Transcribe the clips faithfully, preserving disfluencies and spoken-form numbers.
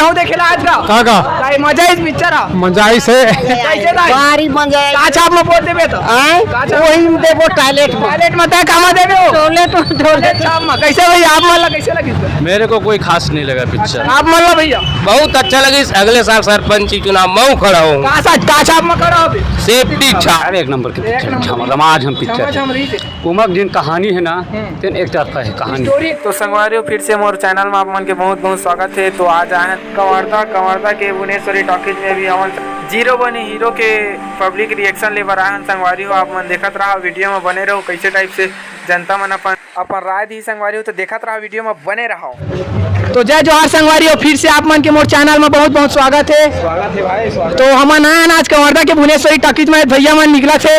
हूँ देखे ला आज का। का का? का मजा इस पिक्चर हा? मजा इस हे। कैसे था? भारी मजा आए। का छाप में वोट देबे तो? आए? का छाप? वही में देबो, टॉयलेट में। टॉयलेट में तय कामा देबे हो? टॉयलेट में, टॉयलेट। टॉयलेट छाप में। कैसे भैया, आप मन ला कैसे लगिस? मेरे को कोई खास नहीं लगा पिक्चर। आप मन ला भैया? बहुत अच्छा लगिस। अगले साल सरपंची चुनाव मऊ खड़ा हूँ। का सा, का छाप में खड़ा हो अभी? सेफ्टी छाप। अरे एक नंबर के एक पिक्चर, नंबर। झमाझम पिक्चर। झमाझम रही थे। ओमा जेन कहानी हे ना, हम्म। तेन एक तरफा हे कहानी। स्टोरी। तो संगवारी हो, फिर से मोर चैनल में आप मन के बहुत बहुत स्वागत हे। तो आज आए हन कवर्धा, कवर्धा के भुवनेश्वरी टॉकीज में भी हमन जीरो बनी हीरो के पब्लिक रिएक्शन ले बर आए हन। संगवारी हो, आप मन देखत रहा, वीडियो में बने रहो, कैसे टाइप से जनता मन अपन अपन राय दी। संगवारी हो, तो देखत रहा, वीडियो में बने रहो। तो जय जोहार संगवारी हो, फिर से आप मन के मोर चैनल में बहुत बहुत स्वागत हे। स्वागत हे भाई, स्वागत। तो हमन आए हन आज कवर्धा के भुवनेश्वरी टॉकीज में, भैया मन निकलत हे।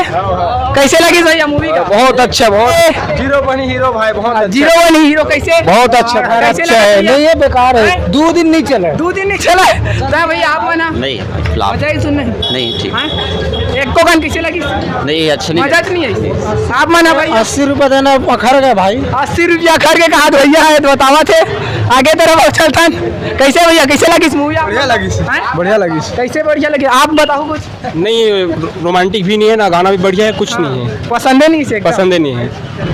कैसे लगिस भैया मूवी का? बहुत अच्छा, बहुत। जीरो बनी हीरो भाई, बहुत अच्छा। जीरो बनी हीरो कैसे? बहुत अच्छा, हाँ, कैसे अच्छा लगा है। भैया? नहीं, ये बेकार है। हैं? दो दिन नहीं चला। दो दिन नहीं चला। का भैया आप मन हा? नहीं, फ्लॉप। मजा ही सुन नहीं। नहीं, ठीक। हैं? एक को गान कैसे लगिस? नहीं, अच्छा नहीं मजा लगा। तो नहीं है। आप मन हा भाई? अस्सी रुपया देना अखर गए भाई। अस्सी रुपया अखर के कहा भैया हे, तो बतावत हे। आगे तरफ अब चलथन। कैसे भैया, कैसे लगिस मूवी? बढ़िया लगिस। हैं? बढ़िया लगिस। कैसे बढ़िया लगिस? आप बताओ कुछ। नहीं, रो-, रोमांटिक भी नहीं है, ना गाना भी बढ़िया है, कुछ नहीं है। पसंद है नहीं इसे? पसंद ही नहीं है।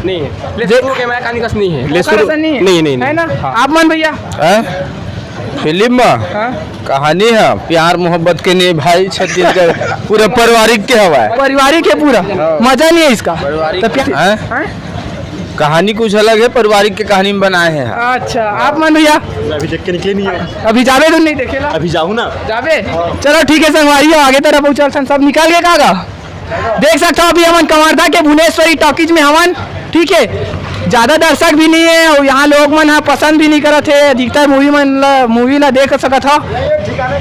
नहीं है। ले दे- शुरू के मैं कहानी कस नहीं है। ले ओकर शुरू असन नहीं है? नहीं, नहीं, है नहीं। ना? हाँ। आप मन भैया? हैं? फिल्म में हाँ। कहानी है प्यार मोहब्बत के नहीं भाई, छत्तीसगढ़ पूरा पारिवारिक के हवा है। पारिवारिक है पूरा। हाँ। मजा नहीं है इसका। पारिवारिक तो प्या- हैं? हैं? कहानी कुछ अलग है, पारिवारिक के कहानी में बनाए हैं। अच्छा, आप मन भैया? अभी देख के निकले नहीं है। अभी जाबे तो नहीं देखे ला? अभी जाहू ना। जाबे? चलो ठीक है संगवारी हो, आगे तरफ पहुँचल सन, सब निकल के का गा? देख सकत हो अभी हमन कवर्धा के भुवनेश्वरी टॉकीज में हवन, ठीक है, ज्यादा दर्शक भी नहीं है और यहाँ लोग मन ह पसंद भी नहीं करत हे, अधिकतर मूवी मन ला, मूवी ला देख सकत हो।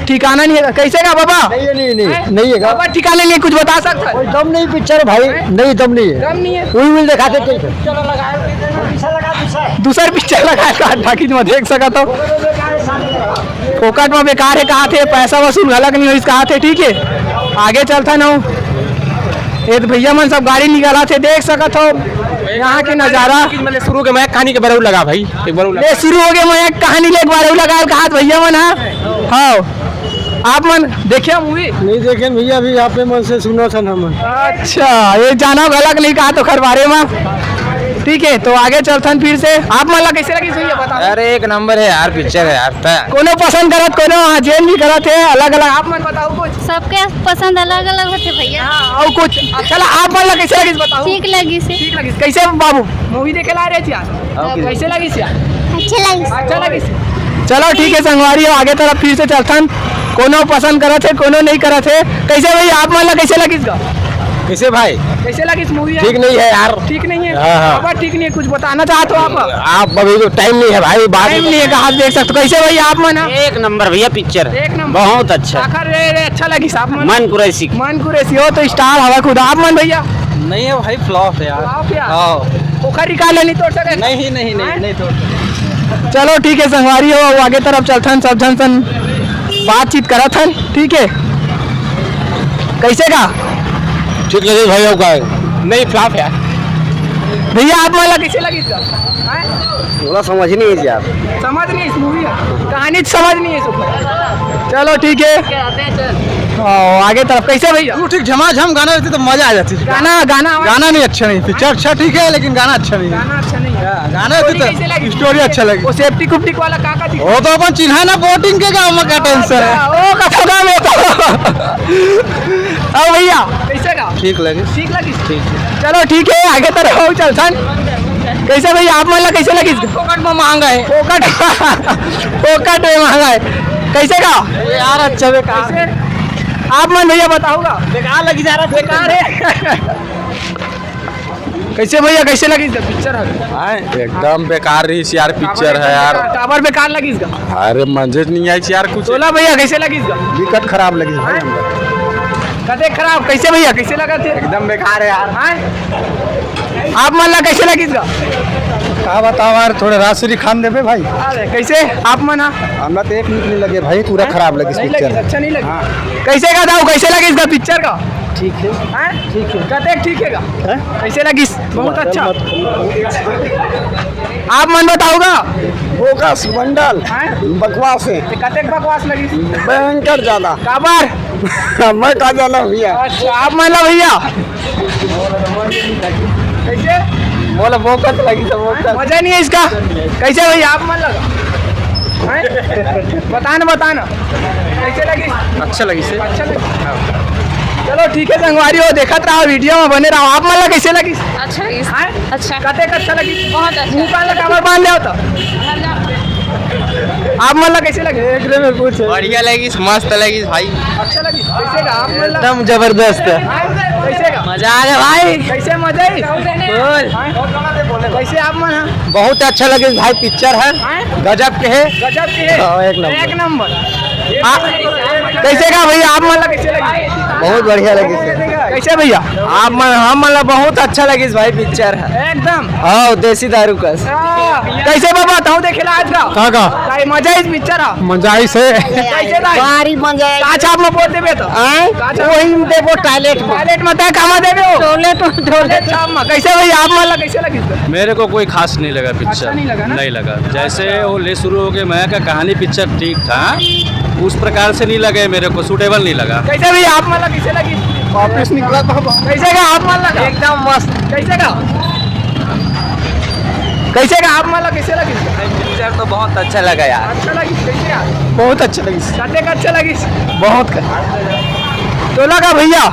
ठिकाना नहीं है, कैसे का बाबा? नहीं है, नहीं, नहीं, हैं? नहीं है का? बाबा ठिकाना नहीं है, कुछ बता सकत हो? कोई दम नहीं पिक्चर भाई, हैं? नहीं दम नहीं है। दम नहीं है। वही will दिखाते कहीं पे। दूसर पिक्चर लगाए का टॉकीज में देख सकत हो। फोकट में बेकार है कहा थे, पैसा वसूल घलक नहीं होइस कहा थे, ठीक है। आगे चलता ना, ये तो भैया मन सब गाड़ी निकाला थे, देख सकत हो यहाँ के नजारा। मतलब शुरू के मैं कहानी के बरऊ लगा भाई, एक बार ले शुरू हो गए मैं कहानी ले एक बार लगा कहा भैया मन, हाँ। हाँ, आप मन देखे मूवी? नहीं देखे भैया, अभी आप मन से सुना था ना मन। अच्छा, ये जाना घलक नहीं कहा तो खर बारे में, ठीक है। तो आगे चलथन फिर से, आप मन ला कैसे लगिस भैया बताओ? अरे एक नंबर है यार, पिक्चर है यार। कोनो पसंद करत, कोनो हाँ, जेन भी करत है, अलग अलग। आप मन बताओ कुछ। सबके पसंद अलग अलग होथे भैया। हाँ, और कुछ अच्छा ला, आप मन ला कैसे लगिस बताओ? ठीक लगिस हे। ठीक लगिस। कैसे बाबू मूवी देखे ला रहे थे यार? हाँ, कैसे लगिस यार? अच्छे लगिस। अच्छा लगिस। चलो ठीक है संगवारी हो, आगे तरफ फिर से चलथन। कोनो पसंद करत है, कोनो नहीं करत है। कैसे भैया आप मन ला कैसे लगिस गा? कैसे भाई? कैसे लगिस मूवी यार? ठीक नहीं है यार। ठीक नहीं है? हाँ, हाँ। बाबा ठीक नहीं है, कुछ बताना चाहते हो आप? आप अभी तो टाइम नहीं है भाई, बाद टाइम में नहीं है, आप देख सकते हो। कैसे भैया आप मन? एक नंबर भैया पिक्चर। एक नंबर। बहुत अच्छा। आखिर रे, रे, अच्छा लगिस आप मन? मन कुरैशी। मन कुरैशी हो तो स्टार हवा खुद। आप मन भैया? नहीं है भाई, फ्लॉप है यार। फ्लॉप यार? हाँ। ओखर रिकॉर्ड नहीं तोड़ सके? नहीं, नहीं, नहीं, हैं? नहीं तोड़ सके। चलो ठीक है संगवारी हो, अब आगे तरफ चलथन, सब झन सन बातचीत करत हन, ठीक है। कैसे का? ठीक लगे भाई, अब का है? नहीं, फ्लॉप है। भैया आप मन ला कैसे लगिस? हैं? थोड़ा समझ नहीं है यार। समझ नहीं इस मूवी का, कहानी समझ नहीं है इसको। चलो ठीक है। हाँ, आगे तरफ कैसे भैया? तू ठीक झमाझम गाना रहते तो मजा आ जाती। गाना, गाना आवाज गाना नहीं अच्छा नहीं, पिक्चर अच्छा ठीक है लेकिन गाना अच्छा नहीं है। गाना अच्छा नहीं है। हाँ, गाना स्टोरी रहते तो कैसे लगी? स्टोरी अच्छा लगी। वो सेफ्टी कुप्टिक वाला का का दिखा? वो तो अपन चिन्हा ना बोटिंग के गाँव में का टेंशन है। अच्छा, वो का तो गाँव में तो। अब भैया कैसे का? ठीक लगे। ठीक लगी? ठीक। चलो ठीक है, आगे तरफ चलथन। कैसे भैया आप मन ला कैसे लगिस? फोकट में महंगा है। फोकट, फोकट में महंगा है। कैसे का? यार अच्छा बेकार। कैसे? आप मन भैया बताओ गा। बेकार लगी जा रहा है। बेकार है। कैसे भैया कैसे लगिस गा पिक्चर ह? हाँ, एकदम बेकार रहिस यार पिक्चर ह यार। टावर बेकार लगिस गा। अरे मजे नहीं आइस यार कुछ। तोला भैया कैसे लगिस गा? विकट खराब लगिस भाई हमका। कते खराब कैसे भैया कैसे लगा थे? एकदम बेकार है यार। हाँ? आप मन ला कैसे लगिस गा? का बताओ यार, थोड़े राजश्री खान देबे भाई। अरे कैसे आप मन हा? हमरा तो एक मिनट नहीं लगे भाई, पूरा खराब लगिस पिक्चर। अच्छा नहीं लगे। हाँ। कैसे का दाऊ, कैसे लगिस गा पिक्चर का? ठीक है। हाँ? ठीक है। कते ठीक है का? हाँ? कैसे लगिस? बहुत अच्छा। आप मन बताओ गा। बोकस मंडल। हैं? बकवास हे। ते कतेक बकवास लगिस? भयंकर ज्यादा। काबर? मैं का जाना भैया। अच्छा, आप मन ला भैया। कैसे? बोला बोकस लगिस, बोकस। मजा नहीं है इसका। कैसे भैया, आप मन ला? हैं? बता ना, बता ना। कैसे लगिस? अच्छा लगिस हे। अच्छा लगिस। चलो ठीक है संगवारी हो, देखत रहा, वीडियो में बने रहा। आप मन ला कैसे लगिस? अच्छा लगिस। हैं? अच्छा। कतेक अच्छा लगिस? बहुत अच्छा। मुंह कान ला काबर बांध ले होता? आप मन ला कैसे लगिस? एक नंबर पूछ। बढ़िया लगिस, मस्त लगिस भाई। अच्छा लगिस। कैसे का आप मन ला? एकदम जबरदस्त। हैं? कैसे का? मजा आ गया भाई। कैसे मजा आई? बोल। हैं? कैसे आप मन हैं? बहुत अच्छा लगिस भाई, पिक्चर हे। हैं? गजब के हे। गजब के हे। हाँ, एक नंबर। एक नंबर। आ, कैसे का भैया, आप मन ला कैसे लगिस? बहुत बढ़िया लगिस हे। कैसे भैया? आप मन, हम मन ला बहुत अच्छा लगिस भाई, पिक्चर हे। एकदम। हाँ, देसी दारू कस। हाँ। कैसे बाबा, तहूँ देखे ला आज का? का का? का मजा आइस पिक्चर हे? मजा आइस हे। कैसे ला? भारी मजा आइस। का छाप में बोल देबे तो? आँय? का छाप? वही में देबो, टॉयलेट में। टॉयलेट में तय कहाँ देबे हो? टॉयलेट में, टॉयलेट। छाप में। कैसे भैया, आप मन ला कैसे लगिस? मेरे को कोई खास नहीं लगा पिक्चर। अच्छा नहीं लगा ना? नहीं लगा। जैसे वो ले शुरू हो गए, मैं का कहानी पिक्चर ठीक था, उस प्रकार से नहीं लगे मेरे को, सूटेबल नहीं लगा। कैसे भैया, आप मन ला कैसे लगिस? वापस निकला था बाहर। कैसे का आप मन ला? एकदम मस्त। कैसे का? कैसे का आप मन ला कैसे लगिस? पिक्चर तो बहुत अच्छा लगा यार। अच्छा लगिस, कैसे यार? बहुत अच्छा लगिस। कतेक अच्छा लगिस? बहुत का। तो लगा भैया?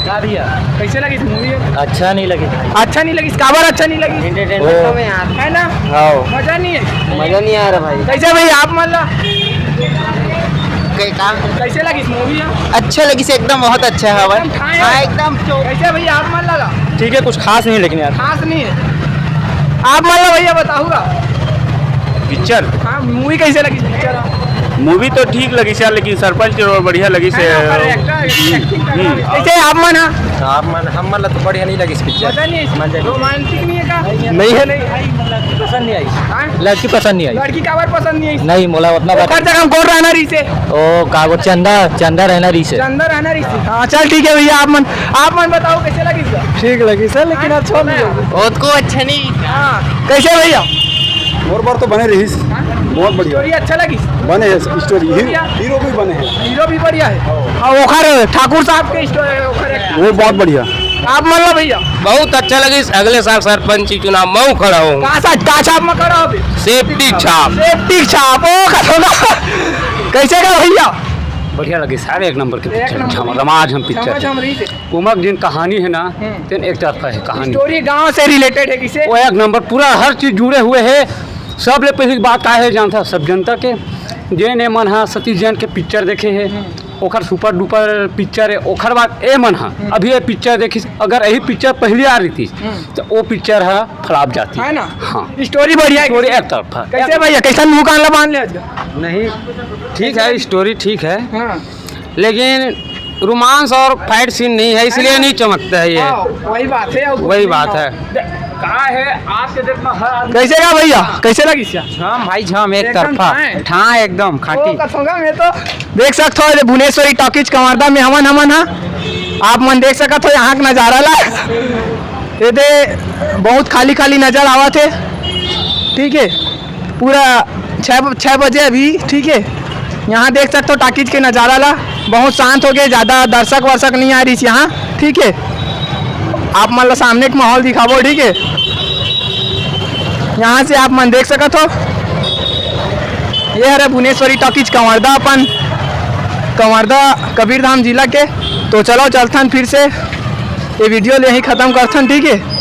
का भैया? कैसे लगिस मूवी? अच्छा नहीं लगिस। अच्छा नहीं लगिस, काबर अच्छा नहीं लगिस? एंटरटेनमेंट ओ। कम है यार। है ना? हाँ। मजा नहीं है। मजा नहीं आ रहा भाई। कैसे भैया, आप मन ला? कई काम। कैसे लगिस मूवी हे? अच्छा लगिस, एकदम बहुत अच्छा हे हवन। एकदम ठाए हे। हाँ, एकदम चो- कैसे भैया, आप मन ला? ठीक है, कुछ खास नहीं लेकिन यार। खास नहीं है। आप मन ला भैया बताओ गा। पिक्चर? हाँ, मूवी कैसे लगिस पिक्चर? मूवी तो ठीक लगिस यार, लेकिन सरपंच के रोल बढ़िया लगिस हे। है ना, पर एक्टर, एक्टिंग करना हम्म। भी। कैसे आप मन हा? आप मन, हम मन ला तो बढ़िया नहीं लगिस पिक्चर। मजा नहीं है? मजा नहीं। रोमांटिक नहीं है का? नहीं है। नहीं। पसंद नहीं आई। हाँ? लड़की पसंद नहीं आई। लड़की काबर पसंद नहीं आई? नहीं, मोला उतना बात ओकर जगह में कौन रहना रहिसे? ओ, का वो चंदा, चंदा रहना रहिसे। चंदा रहना रहिसे। हाँ, चल ठीक है भैया, आप मन, आप मन बताओ कैसे लगिस? ठीक लगिस, लेकिन हाँ? अच्छा नहीं लगिस। बहुत को अच्छा नहीं। हाँ, कैसे भैया? मोर बर तो बने रहिस। हाँ? बहुत बढ़िया। स्टोरी अच्छा लगिस? बने हे स्टोरी, हीरो, बढ़िया। हीरो भी बने हे। हीरो भी बढ़िया है। हाँ, ओखर ठाकुर साहब के स्टोरी, ओखर वो बहुत बढ़िया। आप मन ला भैया? बहुत अच्छा लगिस। अगले साल सरपंची चुनाव मऊ खड़ा हूँ। का सा, का छाप में खड़ा होबे? सेफ्टी छाप। सेफ्टी छाप, ओ, का होगा? कैसे का भैया? बढ़िया लगिस यार, एक नंबर के एक पिक्चर, नंबर। झम-, रमाझम पिक्चर। झमाझम रहिसे। ओमा जेन कहानी हे ना, हम्म। तेन एक तरफा हे कहानी। स्टोरी गांव से रिलेटेड हे किसे? वो एक नंबर, पूरा हर चीज जुड़े हुए हे। सब ले पहिली बात का हे जानथा, सब जनता के, जेन ए मन हा सतीश जैन के पिक्चर देखे हे, हम्म। ओखर सुपर डुपर पिक्चर हे, ओखर बाद ए मन हा हम्म। अभी ए पिक्चर देखिस, अगर यही पिक्चर पहिली आ रहितिस, हम्म। तो वो पिक्चर हा फ्लॉप जाती। है ना? हाँ। स्टोरी बढ़िया हे। स्टोरी एक तरफा। कैसे भैया, कैसन मुंह कान ला बांध ले आज का? नहीं, ठीक है, स्टोरी ठीक है। हाँ। लेकिन रोमांस और फाइट सीन नहीं है, इसलिए नहीं चमकता है ये। हाँ, वही बात है, और कुछ वही नहीं बात है। है। का है, आज के डेट में हर आदमी कैसे का भैया, कैसे लगिस? झाम भाई झाम, एक एकदम तरफा। ठाए। ठाए एकदम खाटी। ओ, कसोगा मैं तो देख सकत हो, ये भुवनेश्वरी टॉकीज कवर्धा में हवन हमन हा। आप मन देख सकत हो यहाँ का नजारा ला। ये दे बहुत खाली खाली नजर आवत हे, ठीक है। पूरा छः, छः बजे अभी, ठीक है। यहाँ देख सकते हो टॉकीज के नज़ारा ला, बहुत शांत हो गए, ज़्यादा दर्शक वर्शक नहीं आ रहिस यहाँ, ठीक है। आप मन ला सामने के माहौल दिखाबो, ठीक है। यहाँ से आप मन देख सकत हो, ये हरे भुवनेश्वरी टॉकीज कवर्धा, अपन कवर्धा कबीरधाम जिला के। तो चलो चलथन फिर से, ये वीडियो ले ही खत्म करथन, ठीक है।